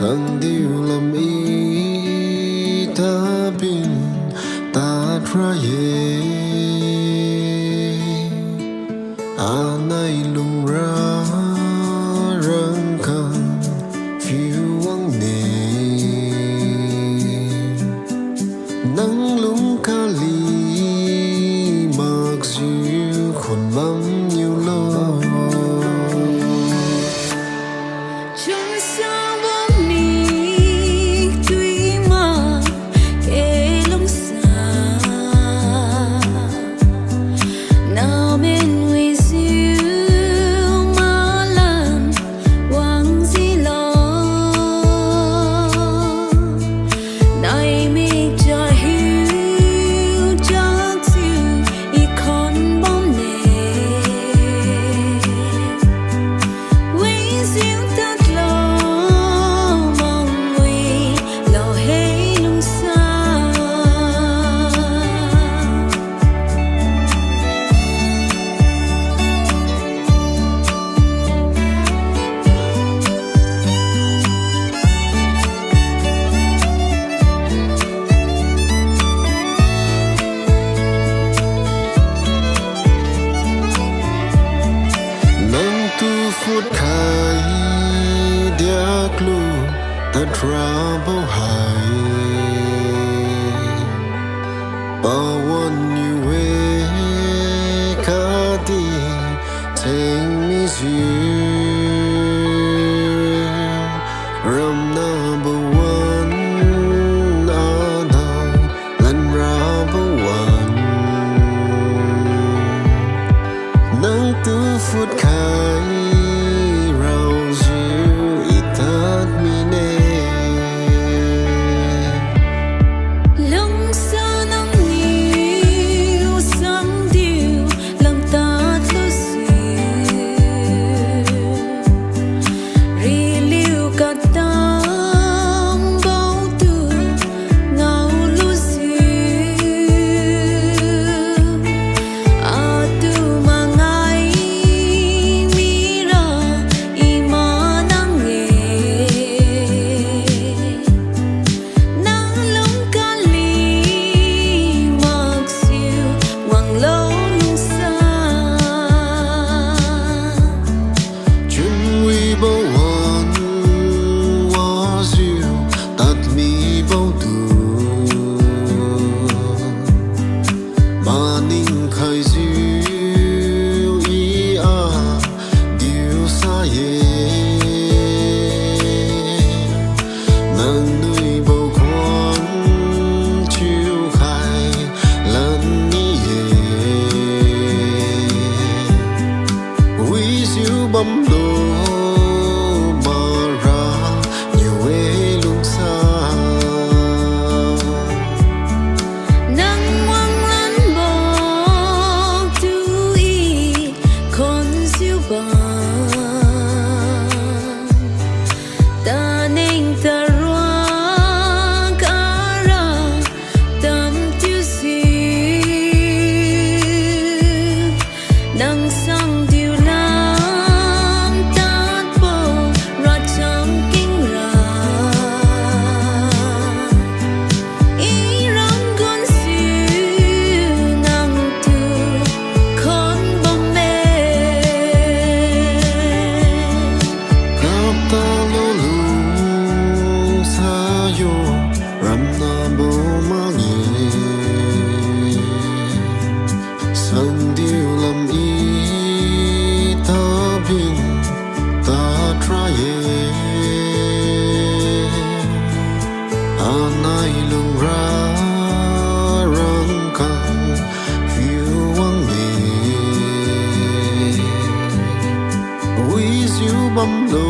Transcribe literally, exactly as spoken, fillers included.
Sangdiu lam i tapin tad ra ye. Anai lungra rangkang phiu wang ne. Nang lung kali makjiu khun bamniu lo. Chunsa wang mi tui ma ke lungsa. Namen wijiu malan wang jilo. Nai mik ja hiu jakjiu i khon bam ne. Wijiu tadlo mangwi lo hei lungsa. Nangtu phut khai diaklu tadrabo hai. Pawan niu-e khatdi cheng mijiu. Ramnabo wan adao lanrabo wan. Nangtu phut khai raojiu i tad mine. Lungsa nangniu sangdiu lam tadlu si. Riliu katambo tu ngaolu si. Atu mangai mira i manang-e. Nang lung kali maksiu wanglo lungsa. Chunwibo wan wajiu tadmibo tu. Maning khaijiu i a diu sa ye. Nang nuibo khuan chiukhai lan ni ye. Wijiu bamlo mara niu-e lungsa. Nang wanglanbo tu i khonjiu bam. Taning taruak ara tamtiu si. Nang sangdiu lam tadbo racham kingra. I ram gunsiu nangtu khon bamme. Kapta lulung sayo ramnabo makge. Sangdiu lam i tabin tadra ye. Anai lungra rangkang phiu wang-e. Wijiu bamlo